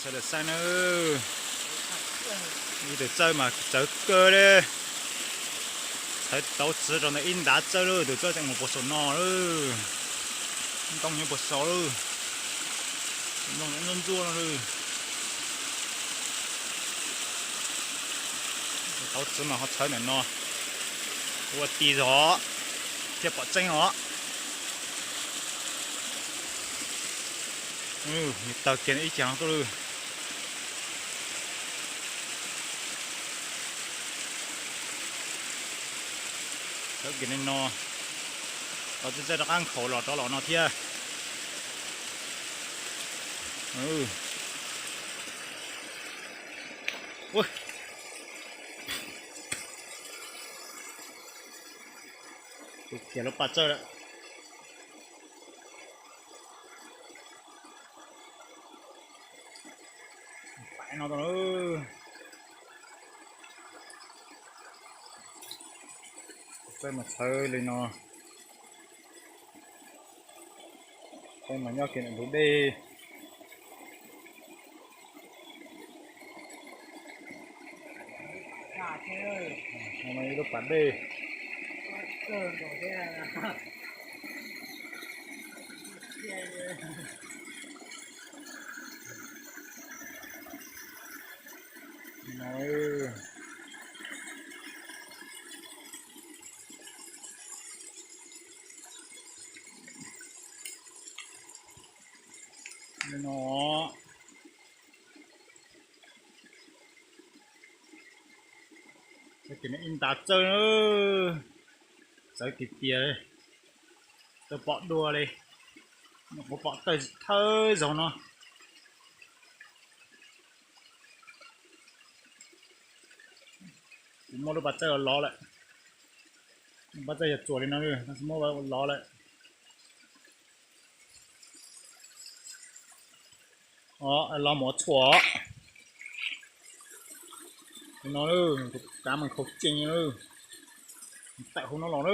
Txawj tawm xaib na, ib tus txawj mas txawv kawg li. Txhawv tauv txwv rau ntawm ib ntav txawj lawm, tus txawj tseem mus puag saum no lawm. Ntoo nyob puag saud lawm. Ntoo ntxuaj ntxuaj no lawm. Tauv txwv mas ho txhawv ntawm no. Ua ti zog thiaj pom tseeb os. Nws tawg kiag ib cag no tuaj lawm. Txhawv kiag li no, tau txawj txawj rov qab nkhaus los rov los no thiab. Tus kiag lub paj txawj lawm. Pais no tau lawm. Txawj mas txhawv li no. Txawj mas nyob kiag ntawm ntug dej. No mas ib lub pas dej. No, no. Ces nws ib ntav txawj, txawv tiag tiag, txawj pom dua li. Kuv pom tawj thawj zaug no. Kuv muab lub pas txawj lov lawm. Pas txawj yog txuas li no, muab lov lawm. Lov mus ua tshuaj. No, tus kav mas nkhaus cees, tawm hauv no los na.